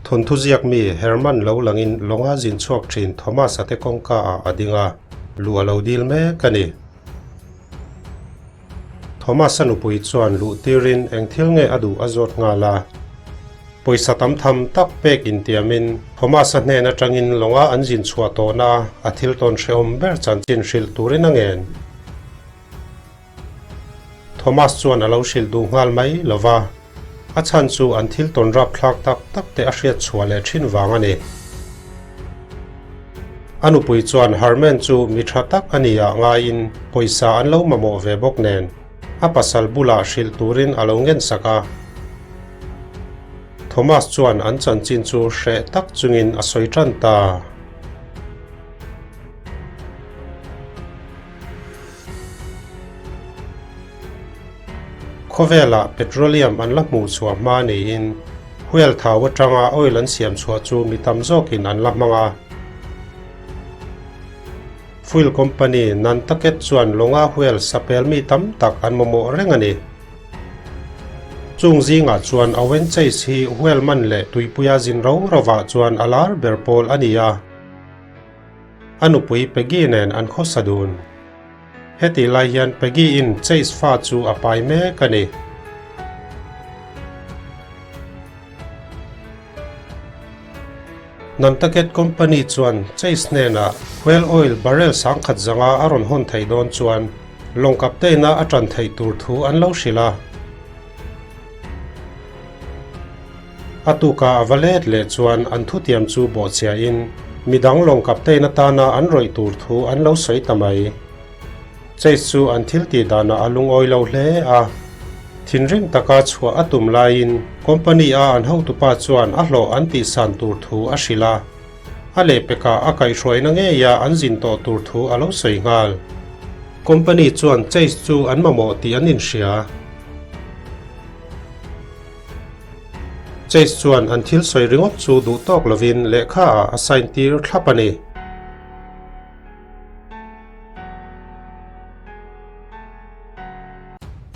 Thawnthu ziak mi Herman lo langin lawnga zin chhuak thin Thomas-a te kawngka ah a ding a, luh a lo dil mek a ni. Thomas-a nupui chuan luh tirin eng thil nge a duh a zawt nghal a. Pawisa tam tham tak pek intiamin Thomas-a hnen atangin lawnga an zin chhuah tawhna a thil tawn hrehawm ber chanchin hrilh turin a ngen. Thomas chuan a lo hrilh duh nghal mai lo va, a chhan chu an thil tawn rapthlak tak tak te a hriat chhuah leh thin vang a ni. A nupui chuan Herman chu mi tha tak a ni ah ngaiin pawisa an lo mamawh ve bawk nen a pasal bulah hrilh turin a lo ngensak a. Thomas chuan an chanchin chu hreh tak chungin a sawi tan ta. Khawvelah petroleum an la hmuh chhuah hma niin whale thau atanga oil an siam chhuah chu mi tam zawkin an la hmang a. Fuel company Nantucket chuan lawnga whale sapel mi tam tak an mamawh reng a ni. Chung zingah chuan Owen Chase hi whale man leh tuipuia zin ro rovah chuan a lar ber pawl a ni a. A nupui Peggy nen an khawsa dun. Hetih lai hian Peggy-in Chase fa chu a pai mek a ni. Nantucket Company chuan Chase hnenah whale oil barrel sangkhat zanga a rawn hawn theih dawn chuan lawng captain-a a tan theih tur thu an lo hrilh a. A tuka a va let leh chuan an thutiam chu bawhchhiahin midang lawng captain atana an rawih tur thu an lo sawi ta mai. Chase chu an thil tih danah a lungawi lo hle a. Thinrim taka chhuah a tum laiin company-a an hotupa chuan a hlawh an tihsan tur thu a hrilh a. A lehpekah a kaihhruaina ngeia an zin tawh tur thu a lo sawi nghal. Company chuan Chase chu an mamawh tih an inhria. Chase chuan an thil sawi ringawt chu duh tawk lovin lehkha ah a sign tir thlap a ni.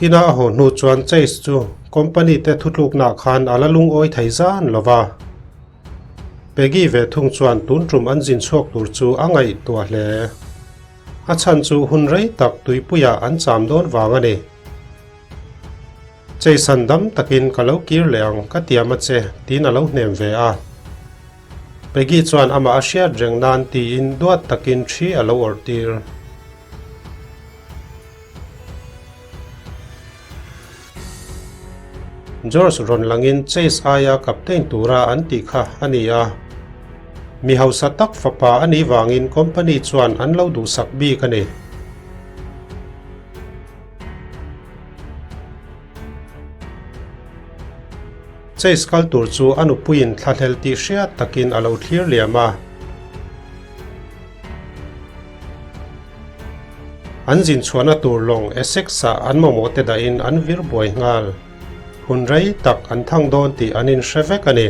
Ina a haw hnu chuan Chase chu company te thutlukna khan a la lungawi thei zan lo va. Peggy ve thung chuan tun tum an zin chhuak tur chu a ngaihtuah hle. A chhan chu hun rei tak tuipuiah an cham dawn vang a ni. Cheisan dam takin ka lo kir leh ang ka tiam a che tiin a lo hnem ve a. Peggy chuan amah a hriat reng nan tiin duat takin thi a lo awrh tir. George rawn langin Chase aia captain tura an tih kha a ni a. Mi hausa tak fapa a nih vangin company chuan an lo duhsak bik a ni. Chase kal tur chu a nupuiin thlahlel tih hriat takin a lo thlir liam a. An zin chhuahna tur lawng Essex-ah an mamawh te dahin an vir buai nghal. Hun rei tak an thang dawn tih an inhre vek a ni.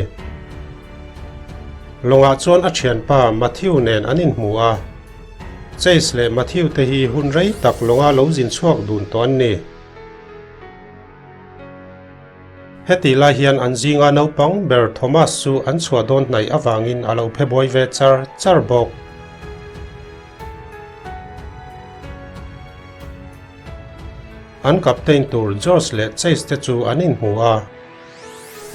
Lawngah chuan a thianpa Matthew nen an inhmu a. Chase leh Matthew te hi hun rei tak lawnga lo zin chhuak dun tawh an ni. Hetih lai hian an zinga naupang ber Thomas chu an chhuah dawn hnaih avangin a lo phe buai ve char char bawk. An captain tur George leh Chase te chu an inhmu a.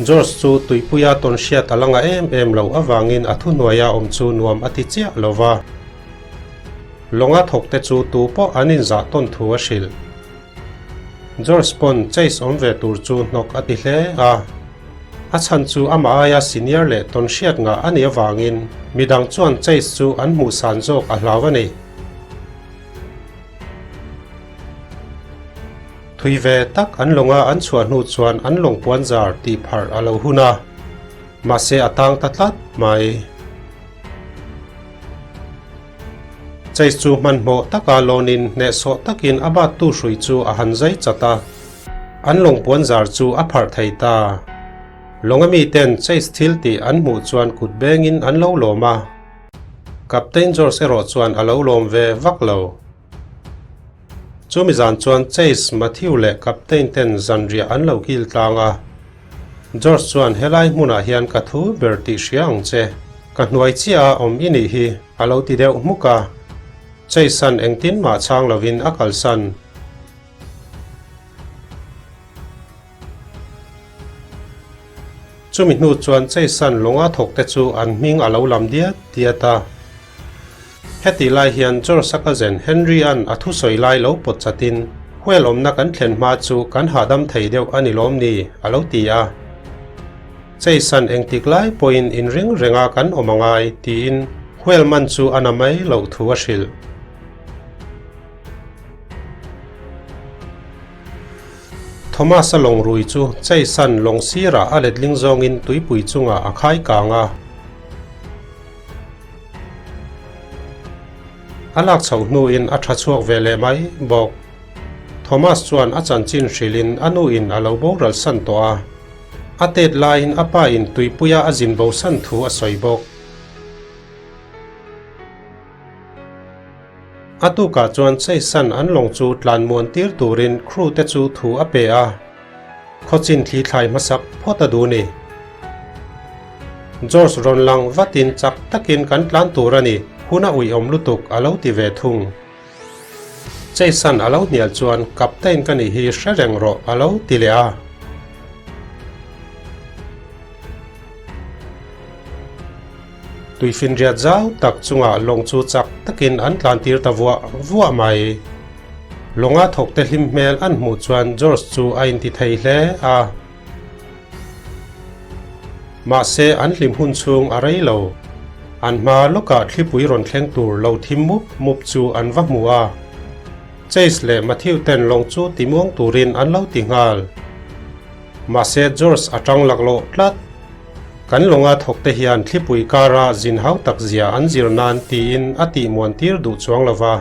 George chu tuipuia tawn hriat a la ngah em em loh avangin a thuhnuaia awm chu nuam a ti chiah lo va. Lawnga thawkte chu tu pawh an inzah tawn thu a hrilh. George pawn Chase awm ve tur chu hnawk a ti hle a. A chhan chu amah aia senior leh tawn hriat ngah a nih avangin midang chuan Chase chu an hmuhsan zawk a hlau a ni. Thui ve tak an lawnga an chhuah hnu chuan an lawng puan zar tih pharh a lo hun a, mahse a tang ta tlat mai. Chase chu hmanhmawh taka lawnin hnehsawh takin a battu hrui chu a han zai chat a, an lawng puan zar chu a pharh thei ta. Lawnga miten Chase thil tih an hmuh chuan kut bengin an lo lawm a, Captain George erawh chuan a lo lawm ve vak lo. Chumi zan chuan Chase, Matthew leh Captain ten zanriah an lo kil tlang a. George chuan helai hmunah hian ka thu ber tih hria ang che, ka hnuai chiah a awm i nih hi a lo ti deuh hmuk a. Chase-a'n engtin mah chhang lovin a kalsan. Chumi hnu chuan Chase-a'n lawnga thawk te chu an hming a lo lam diat diat a. Hetih lai hian George-a cousin Henry-a'n a thusawi lai lo pawt chatin, Whale awmna kan thlen hma chu kan hahdam thei deuh a ni lawm ni? a lo ti a. Chase-a'n engtik lai pawhin inring renga kan awm a ngai, tiin whale man chu a na mai loh thu a hrilh. Thomas-a lawng rui chu Chase-a'n lawng sirah a letling zawngin tuipui chungah a khai kang a. A lak chhoh hnuin a tha chhuak ve leh mai bawk. Thomas chuan a chanchin hrilhin a nuin a lo boral san tawh a. A tet laiin a pa in tuipuia a zin bo san thu a sawi bawk. A tukah chuan Chase-a'n an lawng chu tlan muan tir turin crew te chu thu a pe a. Khawchin thli thlai hmasak phawt a duh ni. George rawn lang vatin chak takin kan tlan tur a ni, hun a uiawm lutuk a lo ti ve thung. Chase-a'n a lo hnial chuan Captain ka nih hi hre reng rawh a lo ti leh a. Tuifinriat zau tak chungah lawng chu chak takin an tlan tir ta vuah vuah mai. Lawnga thawkte hlim hmel an hmuh chuan George chu a inti thei hle a. Mahse an hlim hun chhung a rei lo. An hma lawkah thlipui rawn thleng tur lo thim mup mup chu an va hmu a. Chase leh Matthew ten lawng chu timuang turin an lo ti nghal. Mahse George a tang laklawh tlat. Kan lawnga thawkte hian thlipui kara zin hau tak zia an zir nan tiin a tihmuan tir duh chuang lo va.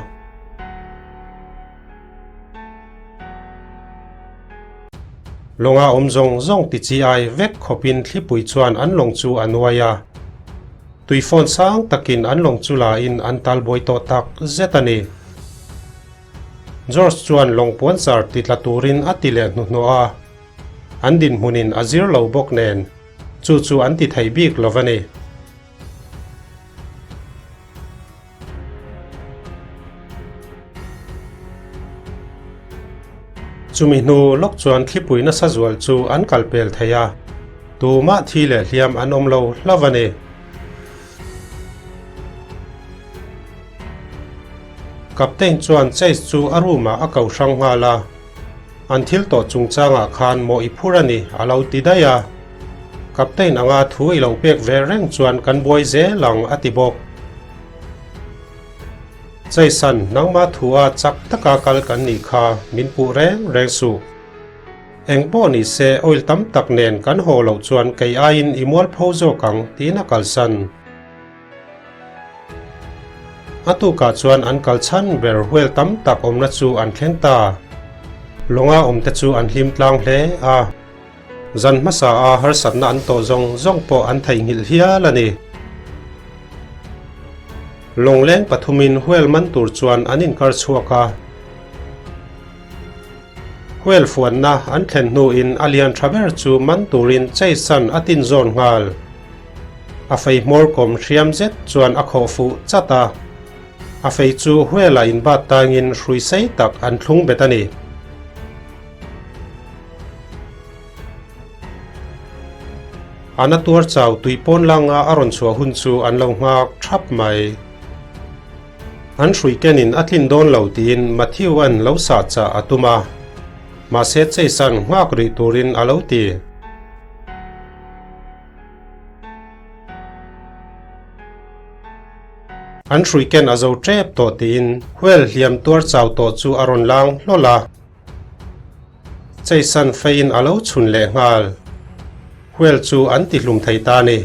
Lawnga awm zawng zawng ti chi ai vek khawpin thlipui chuan an lawng chu a nuai a. Tuifawn sang takin an lawng chu lain an talbuai tawh tak zet a ni. George chuan lawng puanchar ti tla turin a ti leh hnuhnawh a. An dinhmunin a zir lo bawk nen, chu chu an ti thei bik lo va ni. Chumi hnu lawk chuan thlipui nasa zual chu an kal pel thei a, tumah thi leh hliam an awm lo hlauh a ni. Captain chuan Chase chu a room ah a ko hrang nghal a. An thil tawh chungchangah khan maw i phur a ni a lo ti daih a. Captain anga thu i lo pek ve reng chuan kan buai zel ang a ti bawk. Chaisan, nangmah thu a chak taka kal kan nih kha min puh reng reng suh. Eng pawh ni se oil tam tak nen kan haw loh chuan kei aiin i mualpho zawk ang tiin a kalsan. A tukah chuan an kal chhan ber huel tam tak awmna chu an thleng ta. Lawnga awmte chu an hlim tlang hle a. Zan hmasa a harsatna an tawh zawng zawng pawh an theihnghilh hial a ni. Lawngleng pathumin huel man tur chuan an inkar chhuak a. Huel fuanna an thlen hnuin a lian tha ber chu man turin Chase-a'n a tin zawn nghal. A fei hmawr kawm hriam zet chuan a khawh fuh chat a. A fei chu Huela inbat tangin hrui sei tak an thlung bet a ni. A na tuar chau tui pawn langa a rawn chhuah hun chu an lo nghak thap mai. An hrui kenin a tlin dawn lo tiin Matthew-a'n lo sah chah a tum a, mahse Chase-a'n nghak rih turin a lo ti. An hrui ken a zo tep tawh tiin whale hliam tuar chau tawh chu a rawn lang hlawl a. Chase-a'n feiin a lo chhun leh nghal. Whale chu an ti hlum thei ta a ni.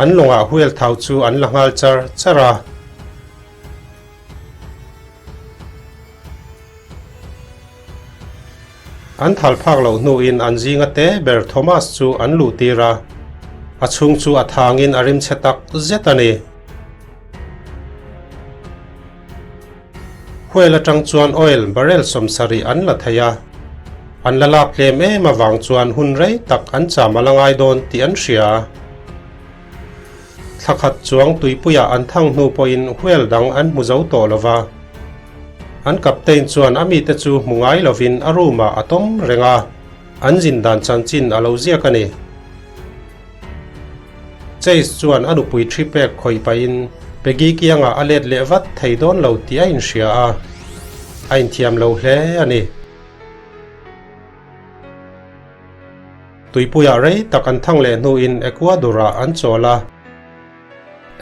An lawngah whale thau chu an la nghal char char a. An thal phak loh hnuin an zinga te ber Thomas chu an luh tir a, a chhung chu a thangin a rimchhe tak zet a ni. Whale atang chuan oil barrel 70 an la thei a. An la lak tlem em avang chuan hun rei tak an cham a la ngai dawn tih an hria. Thla khat chuang tuipuiah an thang hnu pawhin whale dang an hmu zo tawh lo va. An captain chuan a mite chu hmu ngai lovin a room ah a tawm reng a, an zin dan chanchin a lo ziak a ni. Chase chuan a nupui thi pek khawih pahin Peggy kiangah a let leh vat thei dawn lo tih a inhria a, a inthiam lo hle a ni. Tuipuiah rei tak an thang leh hnuin Ecuador-ah an chawl a.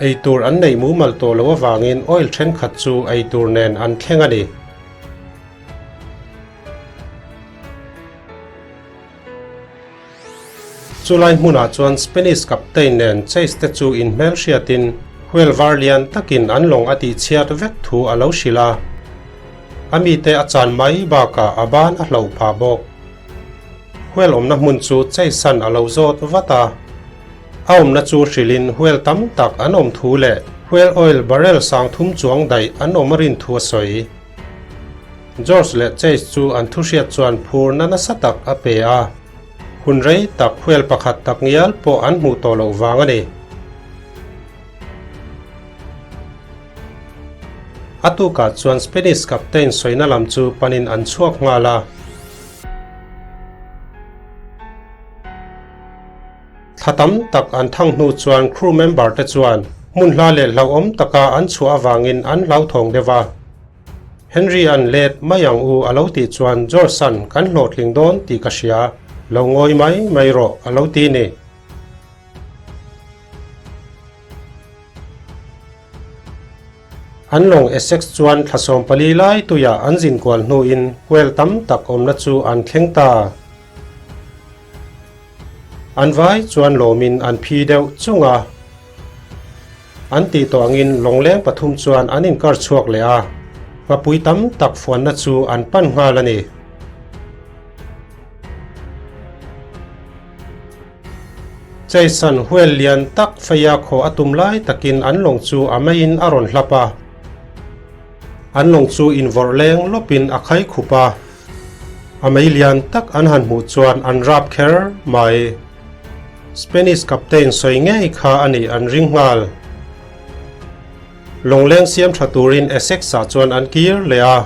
Eitur an neih mumal tawh loh avangin oil thenkhat chu eitur nen an thleng a ni. Chulai hmunah chuan Spanish captain nen Chase te chu inhmelhriatin whale var lian takin an lawng a tihchhiat vek thu a lo hrilh a. A mite a chan mai bakah a ban a hloh phah bawk. Whale awmna hmun chu Chase-a'n a lo zawt vat a. A awmna chu hrilhin whale tam tak an awm thu leh whale oil barrel 3000 chuang daih an awm a rin thu a sawi. George leh Chase chu an thuhriat chuan phurna nasa tak a pe a. Hun rei tak whale pakhat tak ngial pawh an hmuh tawh loh vang a ni. A tukah chuan Spanish captain sawina lam chu panin an chhuak nghal a. Thla tam tak an thang hnu chuan crew member te chuan hmun hla leh hlauhawm taka an chhuah avangin an hlauthawng deuh a. Henry an let mai ang u a lo tih chuan George-a'n kan hlawhtling dawn tih ka hria, lo ngawi mai mai rawh a lo ti ni. An lawng Essex chuan thla 14 lai tuiah an zin kual hnuin whale tam tak awmna chu an thleng ta. An vai chuan lawmin an phi deuh chung a. An tih tawh angin lawngleng pathum chuan an inkar chhuak leh a, ngapui tam tak fuanna chu an pan nghal a ni. Chase-a'n whale lian tak feia khaw a tum lai takin an lawng chu a meiin a rawn hlap a. An lawng chu invawrh leng lawpin a khai khup a. A mei lian tak an han hmuh chuan an rap kher mai. Spanish captain sawi ngei kha a nih an ring nghal. Lawngleng siam tha turin Essex-ah chuan an kir leh a.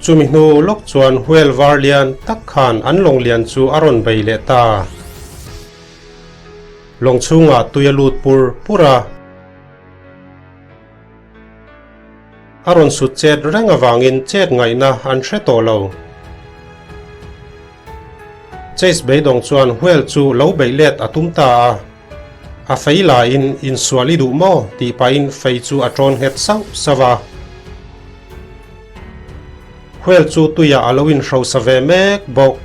Chumi hnu lawk chuan whale var lian tak khan an lawng lian chu a rawn bei leh ta. Lawng chhungah tui a lut pur pur a. A rawn sut chet reng avangin chet ngaihna an hre tawh lo. Chase beidawng chuan whale chu lo beih let a tum ta a. A fei laiin insual i duh maw tih pahin fei chu a tawn nghet sauh sauh a. Whale chu tuiah a lo inhrosa ve mek bawk.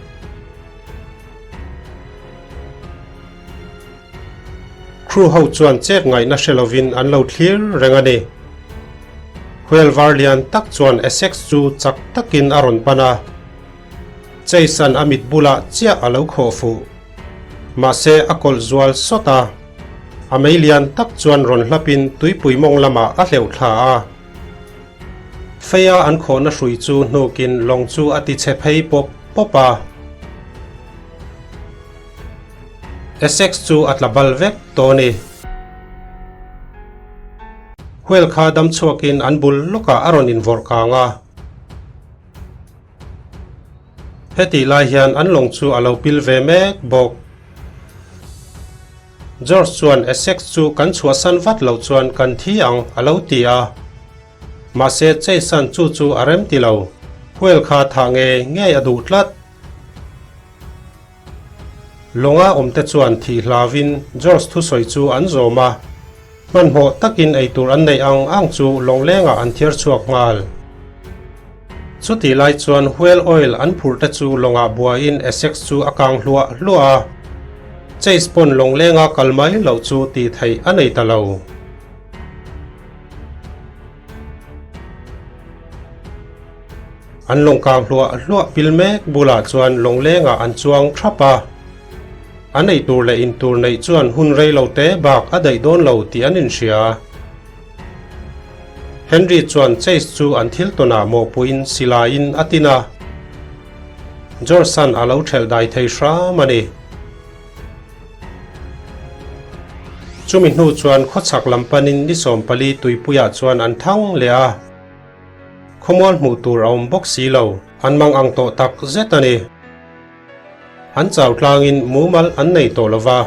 Crew ho chuan chet ngaihna hre lovin an lo thlir reng a ni. Whale var lian tak chuan Essex chu chak takin a rawn pan a. Chase-a'n a mit bulah chiah a lo khawh fuh. Mahse a kawlh zual sawt a. A mei lian tak chuan rawn hlapin tuipui mawng lamah a hleuh thla a. Feia an khawhna hrui chu hnukin lawng chu a ti chhe phei pawp pawp a. Essex chu a tla bal vek tawh a ni. Whale kha dam chhuakin an bul lawkah a rawn invawrh kang a. Hetih lai hian an lawng chu a lo pil ve mek bawk. George chuan Essex chu kan chhuahsan vat loh chuan kan thi ang a lo ti a. Mahse Chase-a'n chu chu a rem ti lo. Whale kha thah ngei ngei a duh tlat. Lawnga awmte chuan thih hlauvin George thusawi chu an zawm a, hmanhmawh takin eitur an neih ang ang chu lawnglengah an thiar chhuak nghal. Chutih lai chuan whale oil an phurhte chu lawngah buaiin Essex chu a kang hluah hluah a, Chase pawn lawnglenga kal mai loh chu tih theih a nei ta lo. An lawng kang hluah hluah pil mek bulah chuan lawnglengah an chuang thap a. An ei tur leh in tur neih chuan hun rei lo te bak a daih dawn lo tih an inhria. Henry chuan Chase chu an thil tawnah mawhpuiin silaiin a tin a. George-a'n a lo ṭhelh dai thei hram a ni. Chumi hnu chuan khawchhak lam panin ni 14 tuipuiah chuan an thang leh a. Khawmual hmuh tur a awm bawk si lo, an mang ang tawh tak zet a ni. An chau tlangin mumal an nei tawh lo va,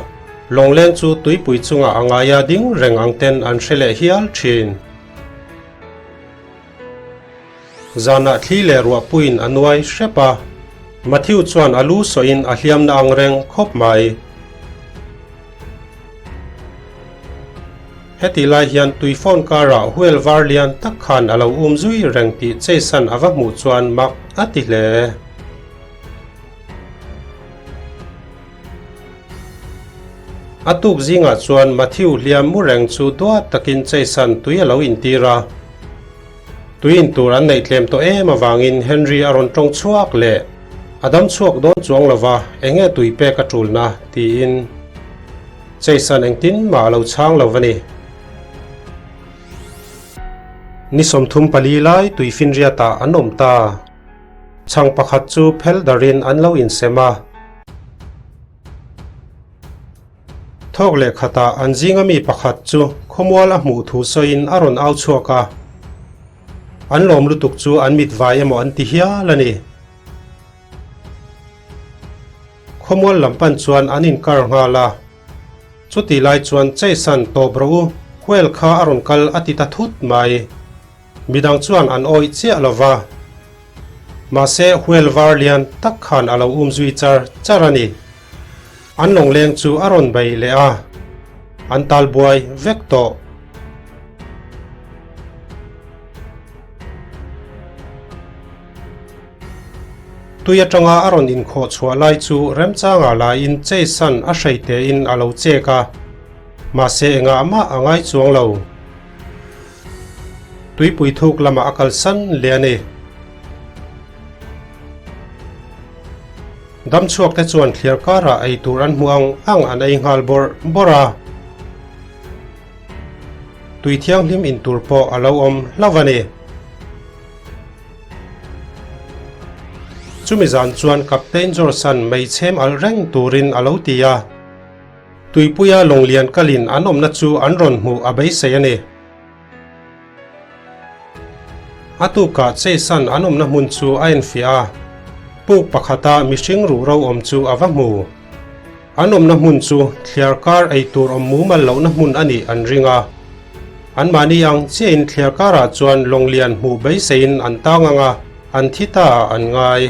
lawngleng chu tuipui chungah a ngaia ding reng ang ten an hre leh hial thin. Zanah thli leh ruahpuiin a nuai hrep a, Matthew chuan a lu sawiin a hliamna ang reng khawp mai. Heti lai hian tui phone karah wheel var lian tak khan a lo um zui reng tih Chase-a'n a va hmuh chuan mak a ti hle. A tuk zingah chuan Matthew hliam mu reng chu duat takin Chase-a'n tui a lo intir a. Tui in tur an neih tlem tawh em avangin Henry a rawn tawng chhuak leh a dam chhuak dawn chuang lova enge tui pek a tulna tiin Chase-a'n engtin mah a lo chhang lo a ni. Ni 34 lai tui finriatah an awm ta. Chhang pakhat chu phel darin an lo insem a. Thawk leh khatah an zinga mi pakhat chu khawmual a hmuh thu sawiin a rawn au chhuak a. An lawm lutuk chu an mit vai emaw an ti hial a ni. Khawmual lam pan chuan an inkar nghal a. Chutih lai chuan Chase-a'n tawp rawh u, Whale kha a rawn kal a ti ta thut mai. Midang chuan an awih chiah lo va. Mahse, whale var lian tak khan a lo um zui char char a ni. An lawngleng chu a rawn bei leh a, an tal buai vek tawh. Tui atanga a rawn inkhawh chhuah lai chu remchangah laiin Chase-a'n a hrei tein a lo chek a, mahse engah mah a ngai chuang lo. Tuipui thuk lamah a kalsan leh a ni. Damchhuak te chuan thliar karah ei tur an hmu ang ang an ei nghal bawrh bawrh a. Tui thianghlim in tur pawh a lo awm hlauh a ni. Chumi zan chuan Captain George-a'n meichhem alh reng turin a lo ti a. Tuipuia lawnglian kalin an awmna chu an rawn hmuh a beisei a ni. A tukah Chase-a'n an awmna hmun chu a enfiah a, puk pakhata mihring ruhro awm chu a va hmu. An awmna hmun chu thliar kar ei tur awm mumal lohna hmun a nih an ring a. Anmahni ang chiahin thliar karah chuan lawnglian hmuh beiseiin an tang ang a, an thi ta ah an ngai.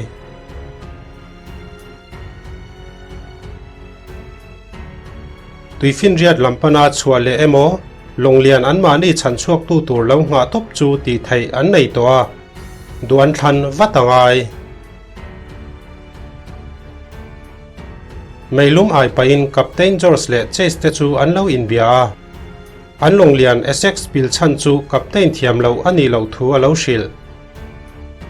Tuifinriat lam pana chhuah leh emaw, lawnglian anmahni chhan chhuaktu tur lo nghah tawp chu tih theih an nei tawh a, duh an thlan vat a ngai. Meilum ai pahin Captain George leh Chase te chu an lo inbia a, an lawnglian Essex pil chhan chu Captain thiam loh a nih loh thu a lo hrilh.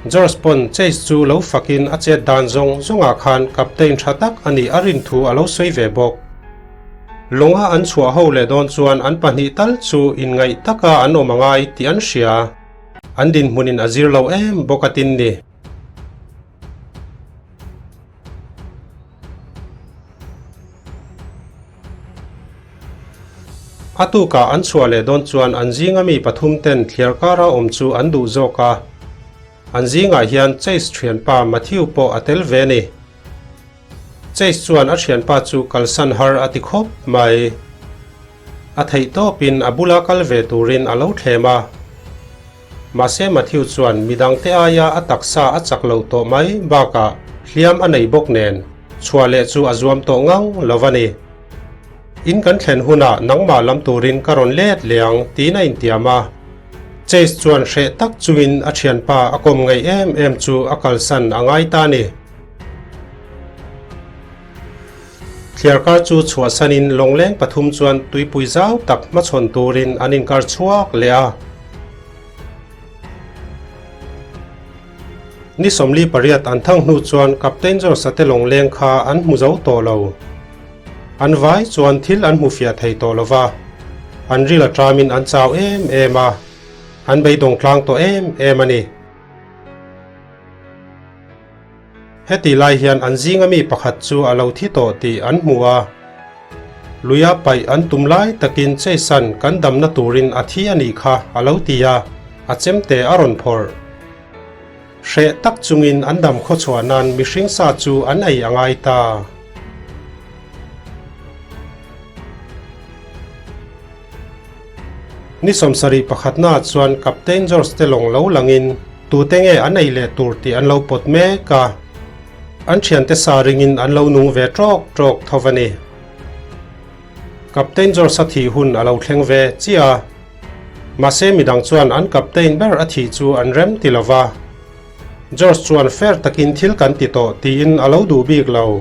George pawn Chase chu lo fakin a chet dan zawng zawngah khan captain tha tak a nih a rin thu a lo sawi ve bawk. Lawnga an chhuah ho leh dawn chuan an pahnih tal chu inngaih taka an awm a ngai tih an hria. An dinhmunin a zir lo em bawk a tin ni. A tukah an chhuah leh dawn chuan an zinga mi pathum ten thliar kara awm chu an duh zawk a. An zingah hian Chase thianpa Matthew pawh a tel ve a ni. Chase chuan a thianpa chu kalsan har a ti khawp mai. A theih tawpin a bula kal ve turin a lo thlem a. Mahse Matthew chuan midangte aia a taksa a chak lo tawh mai bakah hliam a nei bawk nen chhuah leh chu a zuam tawh ngang lo a ni. In kan thlen hunah nangmah lam turin ka rawn let leh ang tiin a intiam a. Chase chuan hreh tak chungin a thianpa a kawm ngaih em em chu a kalsan a ngai ta a ni. Thliarkar chu chhuahsanin lawngleng pathum chuan tuipui zau tak hmachhawn turin an inkar chhuak leh a. Ni 48 an thang hnu chuan Captain George-a te lawngleng kha an hmu zo tawh lo. An vai chuan thil an hmu fiah thei tawh lo va, an ril a ṭamin an chau em em a. An beidawng tlang tawh em em a ni. Heti lai hian an zinga mi pakhat chu a lo thi tawh tih an hmu a. Luia paih an tum lai takin Chase-a'n kan damna turin a thi a nih kha a lo ti a, a chemte a rawn phawrh. Hreh tak chungin an dam khawchhuah nan mihring sa chu an ei a ngai ta. Ni 71 naah chuan Captain George te lawng lo langin tute nge an ei leh tur tih an lo pawt mek a, an thiante sa ringin an lo nung ve tawk tawk tho a ni. Captain George a thih hun a lo thleng ve chiah a, mahse midang chuan an Captain ber a thih chu an rem ti lo va. George chuan fair takin thil kan ti tawh tiin a lo duh bik lo.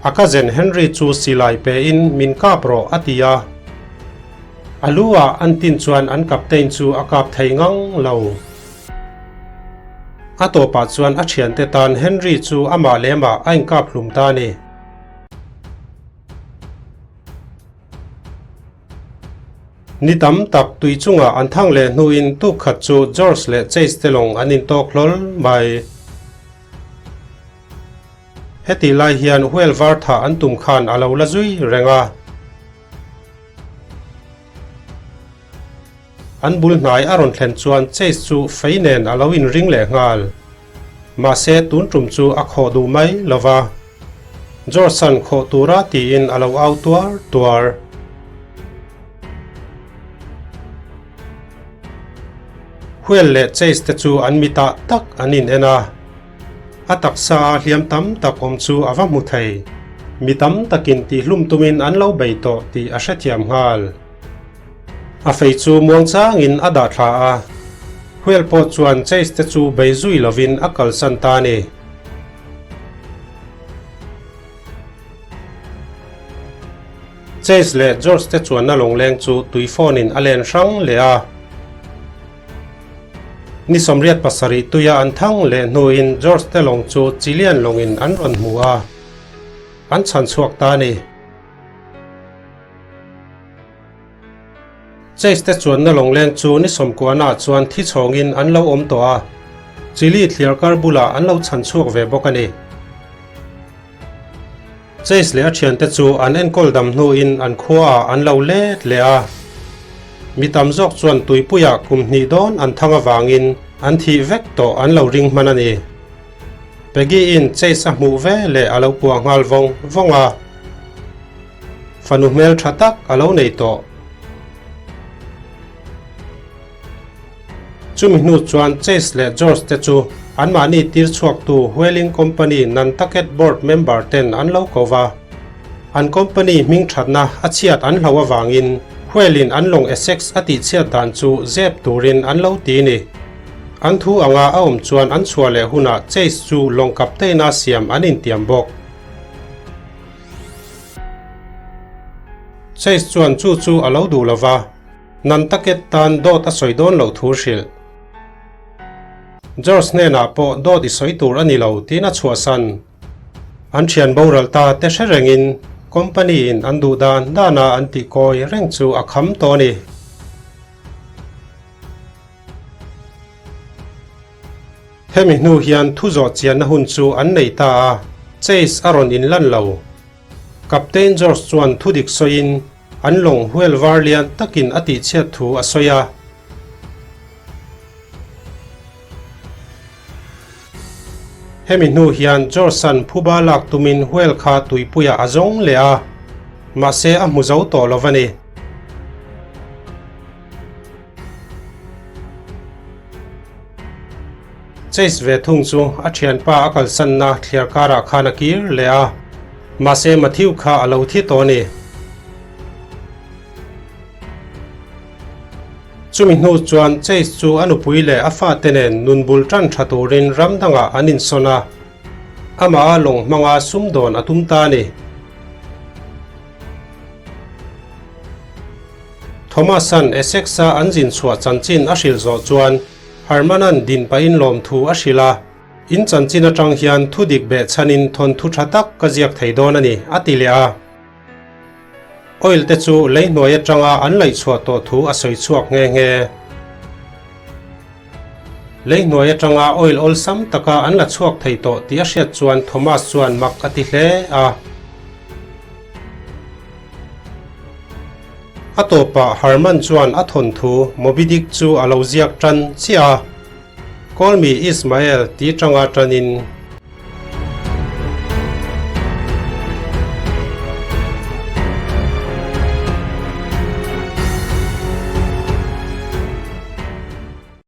A cousin Henry chu silai pein min kap rawh a ti a. A lu ah an tin chuan an captain chu a kap thei ngang lo. A tawpah chuan a thiante tan Henry chu amah lemah a inkap hlum ta a ni. Ni tam tak tui chungah an thang leh hnuin tuk khat chu George leh Chase te lawng an intawk hlawl mai. Hetih lai hian whale var thah an tum khan a lo la zui reng a. An bul hnai a rawn thlen chuan Chase chu fei nen a lo inring leh nghal. Mahse tun tum chu a khawh duh mai lo va. George-a'n khawh tura tiin a lo au tuar tuar. Whale leh Chase te chu an mitah tak an in en a. A taksa a hliam tam tak awm chu a va hmu thei. Mi tam takin tihhlum tumin an lo bei tawh tih a hrethiam nghal. A fei chu muangchangin a dah thla a, Whale pawh chuan Chase te chu bei zui lovin a kalsan ta a ni. Chase leh George te chuanna lawngleng chu tui phone-in a len hrang leh a. Ni 87 tuia an thang leh hnuin George te lawng chu Chilean lawngin an rawn hmu a, an chhan chhuak ta a ni. Chase te chuanna lawngleng chu ni sawmkuana chuan thi chhawngin an lo awm tawh a, Chile thliar kar bulah an lo chhan chhuak ve bawk a ni. Chase leh a thiante chu an enkawl dam hnuin an khuaah an lo let leh a. Mi tam zawk chuan tuipuiah kum hnih dawn an thang avangin an thih vek tawh an lo ring hman a ni. Peggy-in Chase a hmuh ve leh a lo puah nghal vawng vawng a. Fanu hmel tha tak a lo nei tawh. Chumi hnu chuan Chase leh George te chu anmahni tir chhuaktu Whaling Company Nantucket Board member ten an lo ko va. An company hming thatna a chhiat an hlo avangin Whale-in an lawng Essex a tihchhiat dan chu zep turin an lo ti ni. An thu anga a awm chuan an chhuah leh hunah Chase chu lawng captain-a siam an intiam bawk. Chase chuan chu chu a lo duh lo va, Nantucket tan dawt a sawi dawn loh thu hrilh. George hnenah pawh dawt i sawi tur a ni lo tiin a chhuahsan. An thian boral ta te hre rengin company in an duh dan dana an tih kawi reng chu a kham tawh a ni. Hemi hnu hian thu zawh chianna hun chu an nei ta a, Chase a rawn inlan lo. Captain George chuan thu dik sawiin an lawng whale var lian takin a tihchhiat thu a sawi a. Hemi hnu hian George-a'n phuba lak tumin whale kha tuipuiah a zawng leh a, mahse a hmu zo tawh lo a ni. Chase ve thung chu a thianpa a kalsanna thliar karah khan a kir leh a, mahse Matthew kha a lo thi tawh a ni. Chumi hnu chuan Chase chu a nupui leh a fate nen nun bul tan tha turin ram dangah an insawn a, amah a lawng hmanga sumdawn a tum ta a ni. Thomas-a'n Essex-a an zin chhuah chanchin a hrilh zawh chuan Herman-a'n din pahin lawmthu a hrilh a, In chanchin atang hian thu dik beh chhanin thawnthu tha tak ka ziak thei dawn a ni, a ti leh a. Oil te chu lei hnuai atanga an laih chhuah tawh thu a sawi chhuak nghe nghe. Lei hnuai atanga oil awlsam taka an la chhuak thei tawh tih a hriat chuan Thomas chuan mak a ti hle a. A tawpah Herman chuan a thawnthu Moby Dick chu a lo ziak tan chiah a. Call me Ismael ti tanga tanin.